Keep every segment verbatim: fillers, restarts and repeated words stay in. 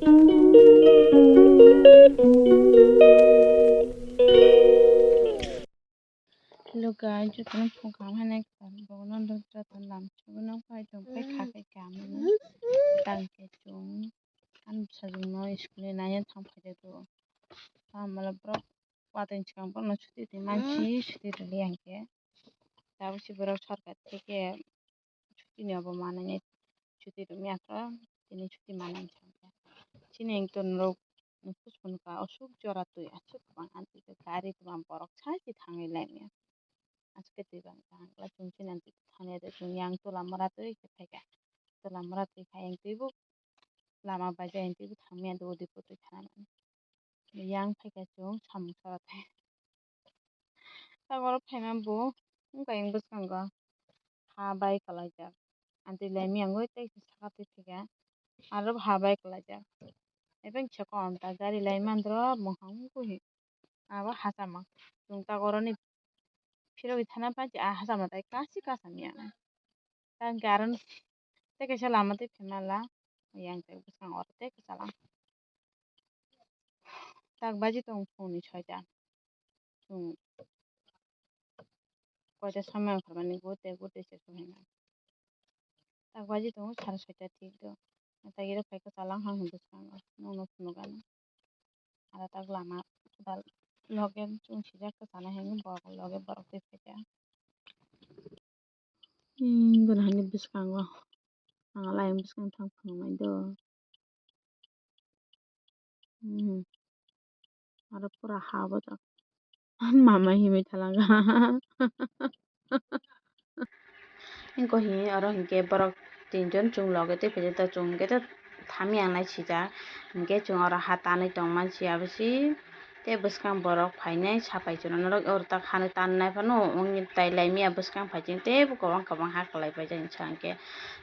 Hello guys, jotono phung kaham hai nai kha, bono jotono lam chugwi nang phai tong phai kha khai kaham hwnwi. Tang khe chwng ani bwsajwkno school ni naiya thang phai de do. Tamo borok watwi swkang bono chuti twi mansi chuti rwli ang khe. Tabuk se borok sorkar theke chuti ni obo manwi chuti rwmya khe tini chuti manwi ang khe. Chini ang ton rok. Kuchuk nukha, aswk jora twi aswk kwbang, ang twi khe gari kwbang borok sai se thangwi laimya. Aswk khe twi bang tang kla chwng chini ang twi thangya de chwng yang tola mora twi khe phaikha. Tola mora twi khai ang twi bo lama bai jai ang twi bo thangmya de udi putui khana mani. Yang phaikha chwng samung sora thai. Tak oro phaima bo wngkha yang bwskango ha bai kwlaijak. Ang twi laimya wngwi tei saka twi phaikha. Aro bo ha bai kwlaijak. Ebo wngkha chwng ta gari lai mandro mwkhang wngkhe abo hachama. Chwng tak oroni phirogwi thana panchi a hachama tai kasi kasamya. Tang khe aro tei kaisa lama tei phaima la yang tei bwskango oro tei kwchwla. Tak baji tongo phone ni soita. Chwng koita somoi ongkhormani gute gute se sohina. Tak baji tongo sare soita thik do. Tak iro phaikhe kwchwla wngkha hwn bwskango nwngno phunukgano. Aro tak lama kwtal loge chwng sijak kwchana hinwi borok loge borok twi phaikha. Hmm, gana hani bwskango. Ang lai bwskang thang phunuknai do. Hmm. Aro pura ha bo tak. Mama himwi thalanga. Engko hi oro hinkhe borok tinjon chwng loge tei phaijak ta chwng khe ta thamya nai sijak. Hinkhe chwng oro ha tanwi tongmani se abo se. Tei bwskang borok phainai sapai chwrwng norok oro tak hanwi tannai phano wngwi tai laimya bwskang phai chwng teibo kwbang kwbang ha kwlai paijak hinsa hinkhe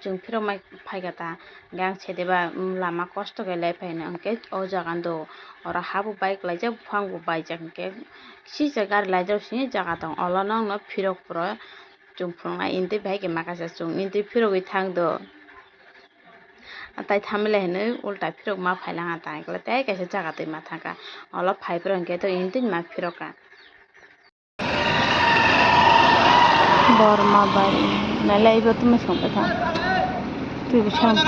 chwng phirok mai phaikha ta gang sede ba lama kosto khe lai phaino hinkhe o jaga do oro ha bo bai kwlaijak buphang bo baijak hinkhe kisa gari laijak sini jaga tong olo nokno phirok puro chwng phunuknai hintwi bai khe makaisa chwng hintwi phirogwi thang do. Tai thamle hinwi ulta phirok ma phailang ha tang khe tei kaisa jaga twi ma thangkha. Olo phai phirok hinkhe to hintwi ma phirokha. Borma bai nalai ibo tumi song kha. Twi bo song.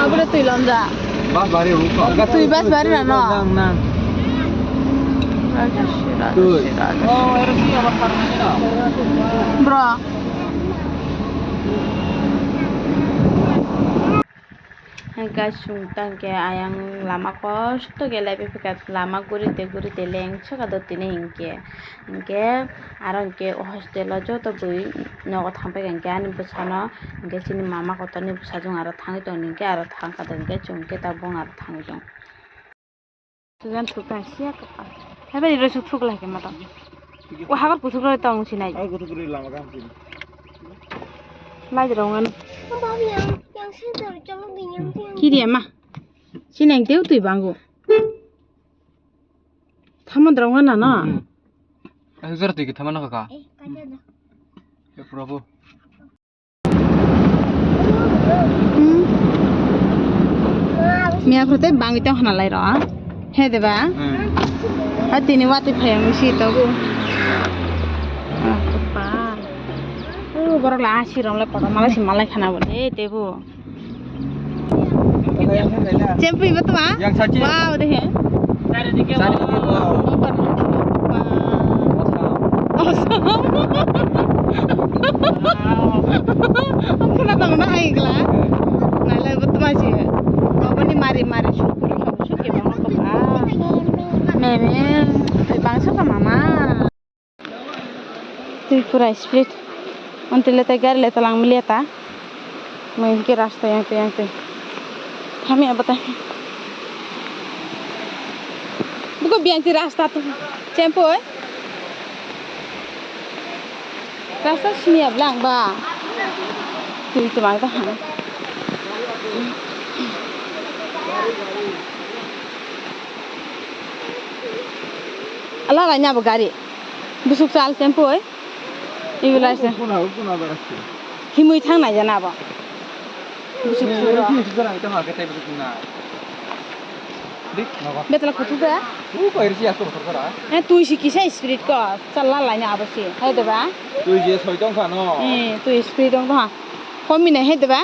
Abro twi lom ja. Bas bari hu. Twi bas bari na no. Nang, nang. Twi. Bro. Guys, chwng tang khe ayang lama kosto khe lai phaikha, lama guri de guri de lengsa kha do tini hinkhe, hinkhe aro hinkhe o hostel o joto bui nogo thang phaikha hinkhe ani bwsano hinkhe chini mama kotorni bwsajwng aro thangwi tongdi hinkhe aro thang kha do hinkhe chwng khe tabuk aro thangwi tong. Sujan thuk tang siya kapal. Hai bai roi su thuk lai ke ma tong. O habar kuthuk roi tong sinai. Ai kuthuk roi lama kam sini. Lai rong an. Kiri ama. Sinai teu tui bangu. Thamon rong an na. Ai jor tui ke thamon ka. Ya Prabhu. Hmm. Miya phuru tei bangwi tong hwnalai rw. He de ba? Hmm. Ha tini watwi phai ang si to bu. Ah, kepal. Oh, borok la asi rong le kotor malai si malai khana bo de, de bu. Shampoo iba tuma? Yang sachi. Wow, de he. Sari dike. Sari dike. Wow. Wow. Awesome. Wow. Ang khna tong na ai gla. Nalai bo tuma si. Kobani mari mari sukuru sukuru ke bang ko ba. Meme, tui bangsa ka mama. Tui pura speed. Onti le tai gari le talang mili ta. Mui ke rasta yang te yang te. Kami apa ta? Buko biang ti rasta tu. Tempo eh. Rasta sini ya blang ba. Tui tu bang ta ha. Ala ranya bo gari. Busuk chal tempo oi. Ibu lai se. Kuna, kuna berak sih. Himui thang nai jana bo. Betla kutu da? Eh, tui si kisa spirit ko. Chala laina abo si. Hai de ba? Tui je soi tong kha no. Eh, tui spirit tong kha. Komi na hai de ba?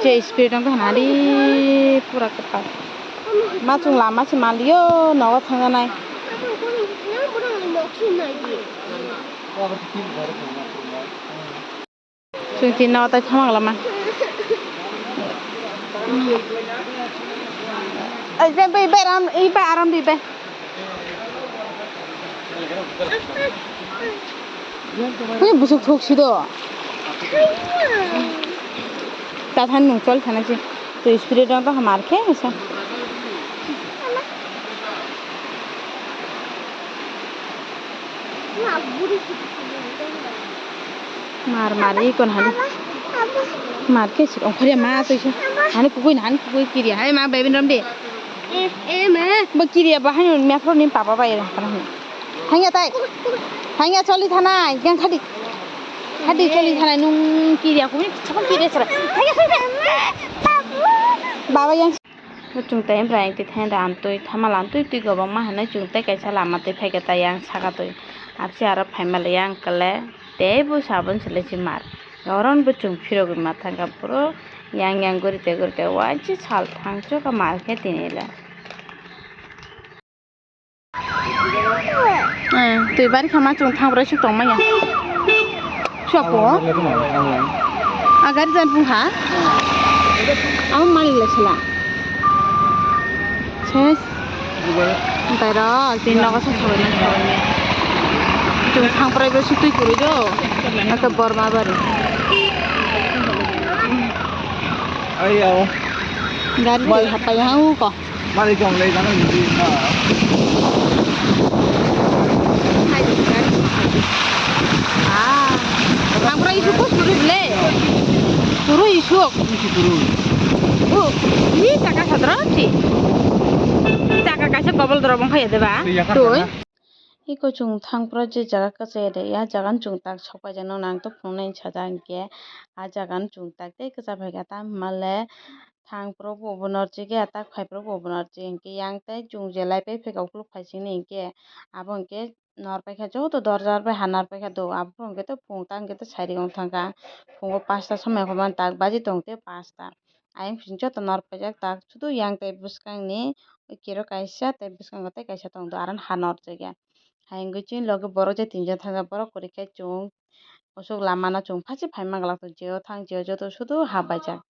Je spirit tong kha na ri pura kwtal. Ma chung lama se maliyo nogo thangjanai. Chwng tini no tai thama lama. Ai, bai, bai, bai, aram, i bai, aram di bai. Ni busuk thok si do. Ta than nung chol thana si. Tu spirit dong to hamar khe sa. Mar, mar, ikon hali. Mar ke sik ongkhorya ma twi sa. Hani kugui, hani kugui kiri. Hai ma, baby ram de. Eh, eh, ma. Bo kiri ba hani me phro ni papa bai ra. Hanya tai. Hanya choli thanai, yang khadi. Khadi choli thanai nung kiri aku ni chakon kiri sara. Hanya, hanya. Baba yang. Bo chwng tai bwrang twi thani da amtwi thama lamtwi twi kwbangma hinwi chwng tai kaisa lama twi phaikha tai yang saka twi. Abse aro phaima le yang kwle tei bo sabon se le si mar. Oro bo chwng phirogwi ma thangkha puro yang yang guri tei guri tei waisa sal thangchukha mar khe tini le. Eh, twi bari kha ma chwng thang bwrwi suk tong manya. Sua ko? A gari jan phung kha? Amo malik le sila. Ses. Bai ro, tini nogo sa sabai na sabai na. Chwng thang bwrwi bwrwi suk twi kwrwi do. Aka Borma bari. Ai ao. Gari twi hapai ha u ko. Mari kong lei jana ni na. Ah, ang pura isu ko suru le. Suru isu. Isu suru. Bu, ni taka sadra si. Taka kaisa kobol doro bong khaya de ba? Iya, kan, Tui. Kan. Iko chwng thang pura je jaga kwchai de ya jaga no chwng tak sok pai jano nang to phunuknai sajak hinkhe a jaga no chwng tak tei kwchak pai kha ta hwnba le. Thang phuru bo norchigya, tak phai phuru bo norchi hinkhe yang tei chwng je lai pai pheka ukuluk phai sini hinkhe abo hinkhe nor paikha joto dorja bai ha nor paikha do. Aphuru hinkhe to phung ta hinkhe to sari wng thangkha, phungo pasta somoi hwnmani tak baji tong tei pasta. Ayang bising joto nor paijak tak sudu yang tei bwskangni kiro kaisa tei bwskango tei kaisa tong do, aro ha norchigya. Hayungwi chini logi borok je tinjon thangkha, borok kwrwi khe chwng. Usuk lama no chwng phachi phai manglak to, jeo thang jeo joto sudu ha baijak.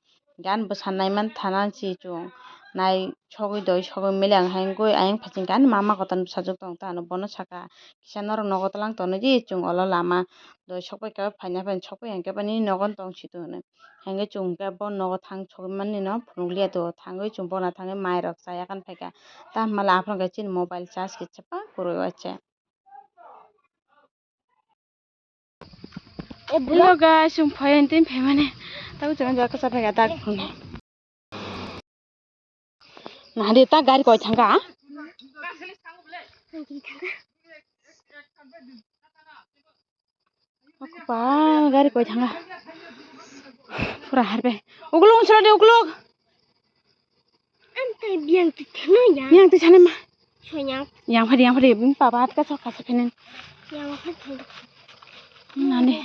Gan bwsa naiman thana si chwng nai sogwi doi sogwi mili ang hai wngwi ayang phaiching ani mama kotor bwsajwk tong ta ano bono saka kisa norok nogo twlang tonwi di chwng olo lama doi sokbai khe phaina phaina sokbai hinkhe bini nogo tong si to hinwi. Hinkhe chwng khe bo nogo thang sogwi mani no phunukliya to thangwi chwng bona thangwi mai rok chaya kan phaikha ta hwnba le aphuru khe chini mobile charge kisa pa kwrwi waisa. Hello guys, chwng phai tini phaimani. Tabuk chwng jaka sa phaikha tak phunuknai. Nahadi ta gari koi thangkha? Kopal gari koi thangkha. Pura harbe. Ukuluk sura de ukuluk. Ang tai biyang twi thangno ya. Yang twi sanai ma. Soyang. Yang phadi, yang phadi. Bini papa atka sok kasa phenen. Yang phadi thangdo. Nani.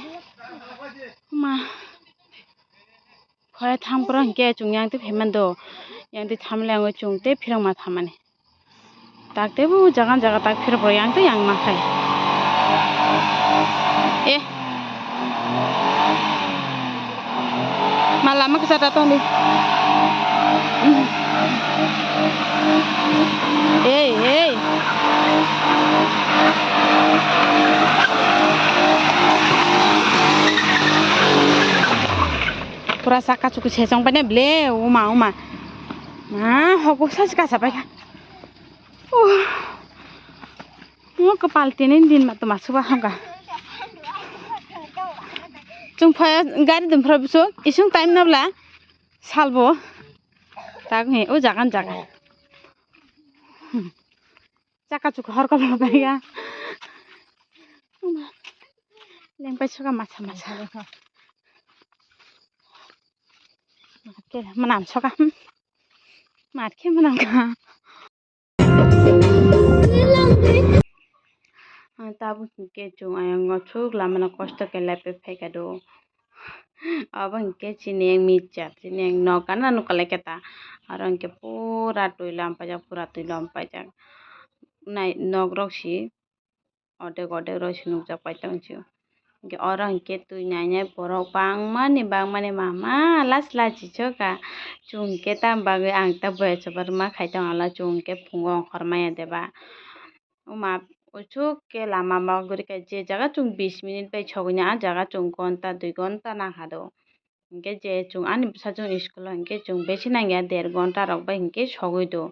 Ma. Khore thang pura hinkhe chwng yang twi phaimando. Yang twi thamle ang chwng tei phirok ma thamani. Tak tebo jaga jaga tak phirok rok yang tei yang ma khai. Eh. Ma lama kisa ta tong di. Ei, ei. Pura saka chuku sejong pai na ble, uma, uma. Ma, hogo sa kasa pai kha. Uh. Mo kapal tini din ma tuma suba hangka. Chwng phai gari dum phra biso isung time nabla salbo. Tak ni o jagan jaga. Chaka chuk hor kol bai ga. Lengpai suka masa masa. Ke manam soka. Hmm. Mar khe manam ka. Tabuk hinkhe chwng ayongo thuk lamano kosto khe laipai phaikha do. Obo hinkhe chini yang mija, chini yang nok gana nukha laikha ta. Aro hinkhe pura twi lom paijak, pura twi lom paijak. Nai nok rok si. Odek odek roi se nukjak pai tong sio. Hinkhe oro hinkhe twi nainai borok bangmani bangmani mama lachi lachi soka. Chwng hinkhe tam bagwi ang ta boya choba rwma khai tong hala chwng hinkhe phungo ongkhor maya deba. Oma uchuk khe lama ma gurikha je jaga chwng bish minute bai sogwini ah jaga chwng gonta dui gonta nangkha do. Hinkhe je chwng ani bwsajwk school o hinkhe chwng besi nangya der gonta rok bai hinkhe sogwi do.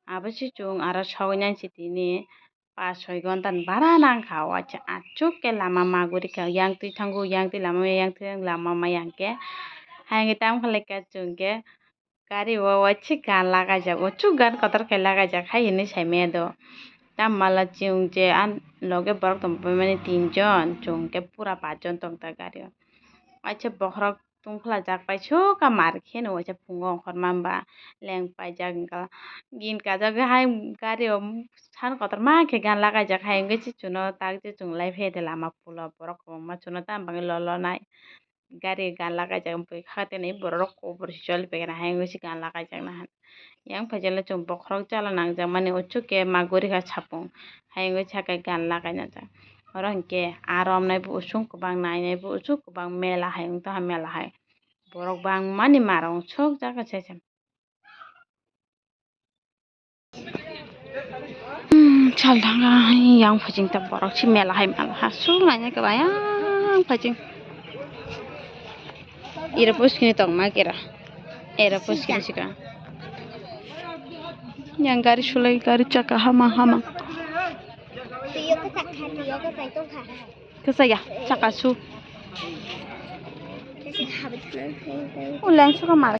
Abo se chwng aro sogwi nang si tini pas soi gonta ni bara nangkha. Waisa achuk khe lama ma gurikha, yang twi thango, yang twi lama maya, yang twi lama maya hinkhe. Hai hinkhe tamo khlaikha chwng khe gari o waisa gan lagaijak, uchuk gan kotor khe lagaijak hai hinwi saimaya do. Tamo mala chwng je ani loge borok tongpaimani tinjon, chwng khe pura pachjon tongta gari o. Waisa bokhorok tungphla jak pai suk a mar khe no waisa phungo ongkhorma ba leng paijak wngkha. Gin kajagwi hai gari o san kotorma khe gan lagaijak hai wngwi se chuno tak je chwng lai phai de lama pulo borok kwbangma chuno tamo bagwi lolonai gari gan lagaijak wngwi kha tini borok kobor se choli paikha hai wngwi se gan lagaijak na. Yang phaijak le chwng bokhorok chala nangjakmani, uchuk khe ma gurikha sapung, hai wngwi sakhe gan lagai najak. Oro hinkhe aa romnai bo usung kwbang, nainai bo usung kwbang, mela hai wng tongkha, mela hai borok bangmani marung sokjak se. Hmm, sal thangkha yang phaijing ta borok si mela hai mela ha su naina kwbang yang phaijing. Ira puskini tongma kira. Era puskini sika. Yang gari sulai gari chaka hama hama. Tuyo kwchak kha, tuyo kwchai tongkha. Kwchaya chaka su. Ulang suka mar.